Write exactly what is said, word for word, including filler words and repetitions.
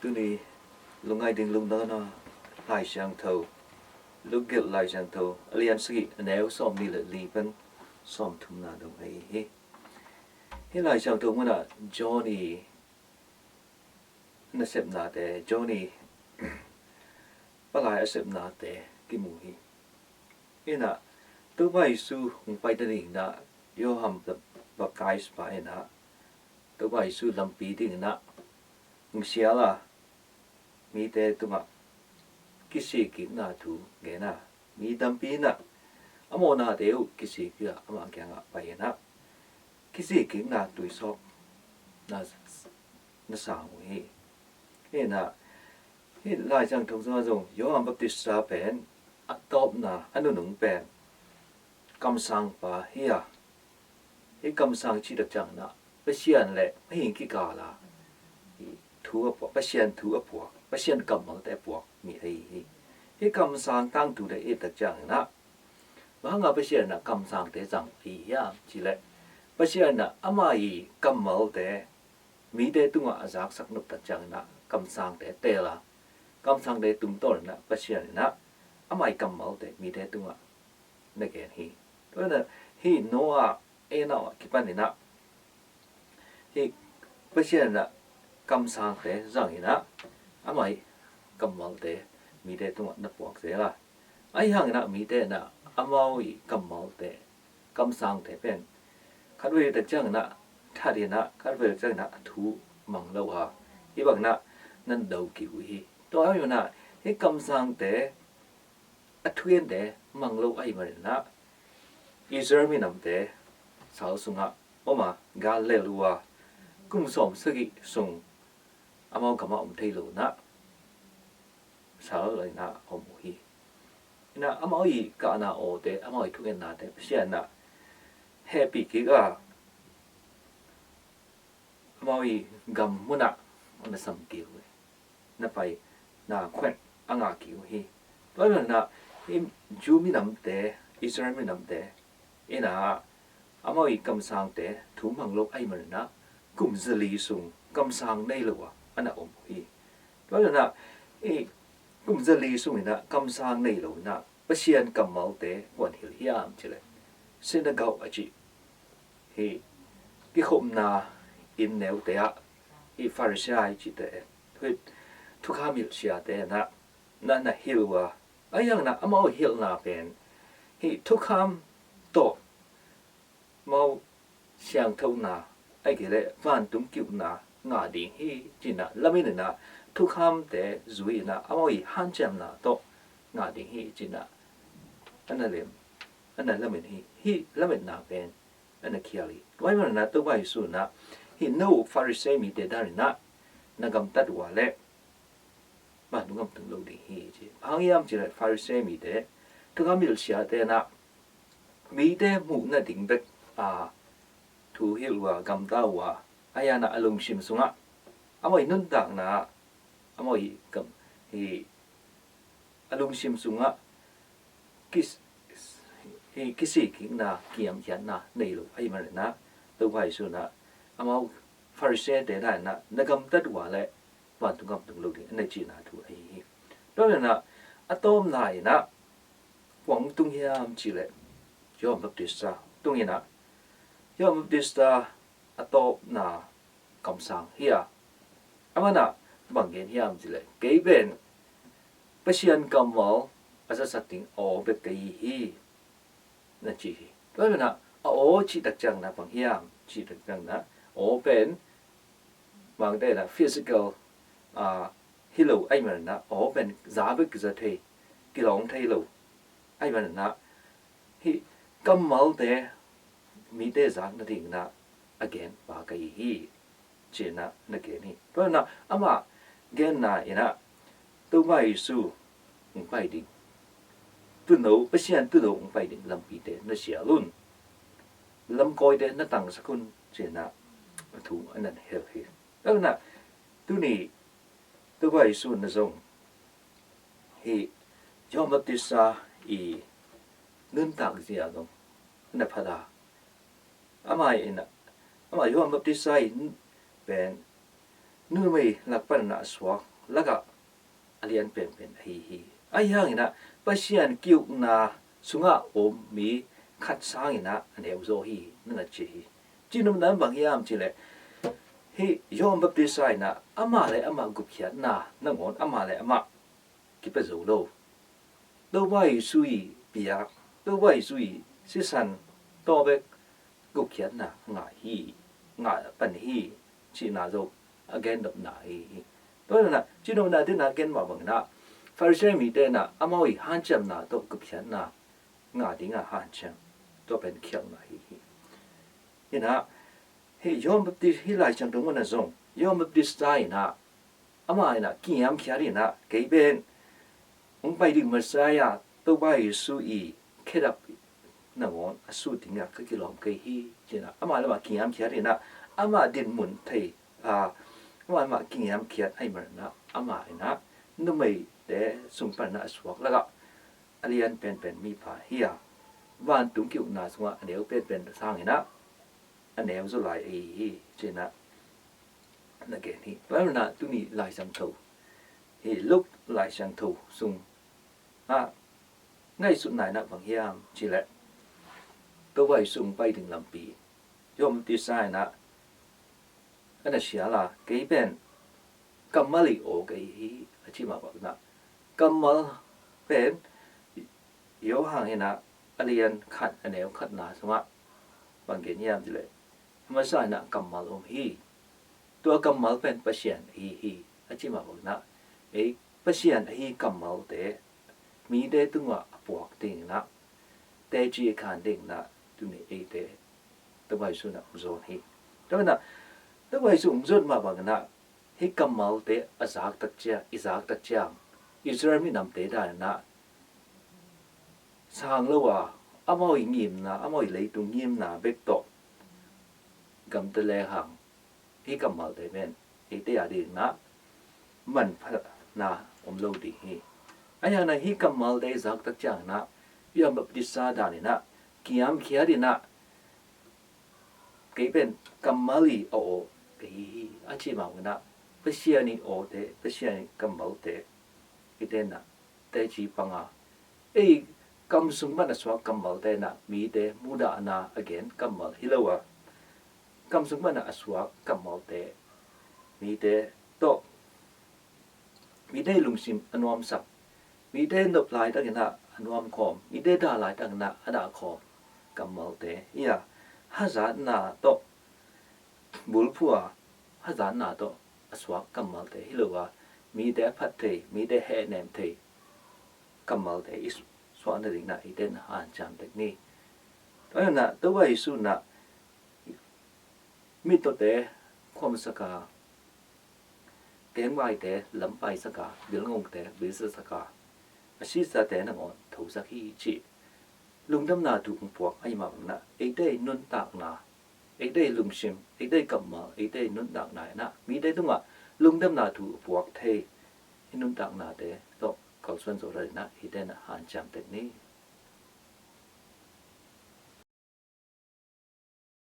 Tuni lungngaih ding lungdamna Lai Siangtho, Luke gelh Lai Siangtho a lian sagih, a neu sawmnih le li pan sawmthumna dong ahi hi. Hih Lai Siangtho munah John i nasepnate, John i palai a sepnate kimu hi. Inah Topa Jesu hong pai ta dinginah Johan Baptist pa inah Topa Jesu lampi dinginah hong sial a, mite tungah kisikkikna thu gen a, mi tampi inah a mawhnate uh kisik a, amah kiangah pai inah kisikkikna tuisawp na, na sang uh hi. Inah hih Lai Siangtho sungah zong Johan Baptista pen a tawpna, a nunung pen kamsangpa hi a, hih kamsang cih tak cianginah Pasian le mihing kikal a thu a puak, Pasian thu a puak, Pasian kammalte a puak mi ahi hi. Hih kamsang tangthu le i tak cianginah bang hanga Pasian inah kamsangte zang ahi hiam cih leh, Pasian inah ama i kammalte mite tungah a zaksak nop tak cianginah kamsangte teel a, kamsangte tungtawn inah Pasian inah ama i kammalte mite tungah na gen hi. Tua inah hih Noah, Enoch a kipan inah hih Pasian inah kamsangte zang inah ama i kammalte mite tungah na puak zel a, ahi hang inah mite inah amau i kammalte, kamsangte pen khatvei tak cianginah that inah, khatvei tak cianginah a thu mang lo a, hih bang inah nan do kik uh hi. Tua ahih manin inah hih kamsangte a thugente mang lo ahih manin inah Israel minamte sal sungah om a, gal lel uh a, kum sawmsagih sung amau gamah om thei lo inah sal inah om uh hi. Inah amau i kahna awte, amau i thugennate Pasian inah hehpih kik a, amau i gam munah na sam kik uh hi. Na paina khuan a ngah kik uh hi. Tua ahih manin inah hih Jew minamte, Israel minamte inah amau i kamsangte thu mang lo ahih manin inah kum zali sung kamsang nei lo a, a na om uh hi. Tua ahih manin inah hih kum zali sung inah kamsang nei lo inah Pasian kammalte kua'n hilh hiam cih leh, synagogue a cih, hih kikhopna inn neute ah hih Pharisee cihte, hih thukham hilh siate inah na, na hilh uh a, ahi hang inah amau hilhna pen hih thukham tawh amau siangthona, ahih kei leh vantung ki-ukna ngah ding hi ci-in ah lamen in ah, thukhamte zui-in ah, amau i hanciamna tawh ngah ding hi ci-in ah, a na lem, a na lamen hi. Hih lametna pen a na khial hi. Tua ahih manin ah Topa Jesu in ah, hih no Pharisee mite dan in ah na gamtat uh leh vantung gam tung lo ding hi ci. Bang hang hiam cih leh Pharisee mite, thukham hilh siate in ah mite muhna ding bek a thu hilh uh a, gamta uh a, ahi hang in ah a lungsim sungah, amau i nuntakna ah, amau i gam, hih a lungsim sungah kis-, hih kisikkikna, kiamkhiatna nei lo ahih manin ah, Topa Jesu in ah amau Pharisee-te dan in ah na gamtat uh leh vantung gam tung lo ding a na cihna thu ahi hi. Tua ahih manin ah a tawpna in ah kua hong tung hiam cih leh Johan Baptista tung in ah, Johan Baptista a tawpna kamsang hi a, aman ah bang gen hiam cih leh, kei pen Pasian kammal a zasak ding a aw bek ka hi hi, na ci hi. Tua ahih manin ah a aw cih tak ciangin ah bang hiam cih tak ciangin ah, a aw pen bang te in ah physical, ah, hi lo ahih manin ah, a aw pen za bek kiza thei, kilawng thei lo ahih manin ah, hih kammalte mite zak nadingin ah a gen pa ka hi hi, ci-in ah na gen hi. Tua ahih manin ah amah genna in ah, Topa Jesu hong pai ding, tuuno, Pasian tuuno hong pai ding lampite na sial un, lamkawite na tangsak un, ci-in ah a thu a na hilh hi. Tua ahih manin ah tuni Topa Jesu in ah zong hih Johan Baptista i nuntak zia zong a na phat a, amah in ah, amah Johan Baptista i pen numei lak panin ah a suak lakah a lian penpen ahi hi. Ahi hanginah Pasian ki-ukna sungah om mi khat sanginah a neu zaw hi, na na ci hi. Cinopna bang hiam cileh, hih Johan Baptista inah amah le amah gupkhiatna nangawn amah le amah kipia zo lo. Topa Jesu i piak, Topa Jesu i sisan tawh bek gupkhiatna ngah hi, ngah pan hi, cihna zo a gennopna hi hi. Tua inah cinopna dina gen mah banginah Pharisee mite inah amau i hanciamna tawh gupkhiatna ngah dinga hanciam tua pen khialhna hi hi. Inah hih Johan Baptist, hih Lai Siangtho munah zong Johan Baptista inah amah inah kingiamkhiat inah kei pen hong pai ding Messiah Topa Jesu i khedap nangawn a sut dingah ka kilawm kei hi, cinah amah le amah kingiamkhiat inah amah dinmun thei, a, amah le amah kingiamkhiat ahih maninah amah inah numeite sung paninah a suak lakah a lian penpen mipa hi a, vantung ki-ukna sungah a neu penpen sanginah a neu zaw lai ahi hi, cinah na gen hi. Tua inah tuni Lai Siangtho, hih Luke Lai Siangtho sung ah ngaihsutna inah bang hiam cileh, Topa Jesu hong pai ding lampi Johan Baptista inah a na sial a, kei pen kammal i aw ka hi hi, a ci mah banginah kammal pen Johan inah a lian khat a neu khatna sungah bang gen hiam cileh, a masa inah kammal om hi. Tua kammal pen Pasian ahi hi, a ci mah banginah ei Pasian ahi kammalte mite tungah a puak dinginah teci a khan dinginah tuni eite Topa Jesu inah hong zawn hi. Tua inah Topa Jesu hong zawn mah banginah hih kammalte a zak tak ciang, i zak tak ciang Israel minamte daninah sang lo a, amau i ngimna, amau i leitung ngimna bek tawh gamta lehang hih kammalte pen eite a dinginah manphatna om lo ding hi. Ahi hanginah hih kammalte i zak tak cianginah Johan Baptista daninah kingiamkhiat inah kei pen kammal i aw ka hi hi, a ci mah banginah Pasian i awte, Pasian i kammalte eite inah teci panga, ei kam sung pan a suak kammalte inah mite mudahna a gen kammal hi lo a, kam sung pan a suak kammalte mite tawh mite lungsim a nuamsak, mite nop laitakinah a nuamkhawm, mite dah laitakinah a dahkhawm kammalte hi a, hazatna tawh bulphua hazatna tawh a suak kammalte hi lo a, mite a phat thei, mite hehnem thei kammalte i suak nadinginah eite inah hanciam tek ni. Tua inah Topa Jesu inah mittawte khawmsak a, kengvaite lam paisak a, bilngongte bilsiasak a, a sisate nangawn thosak hi cih lungdamna thu hong puak ahih mah banginah eite i nuntakna, eite i lungsim, eite i kammal, eite i nuntakna inah mite tungah lungdamna thu a puak thei i nuntaknate tawh kalsuan zo dinginah eite inah hanciam tek ni.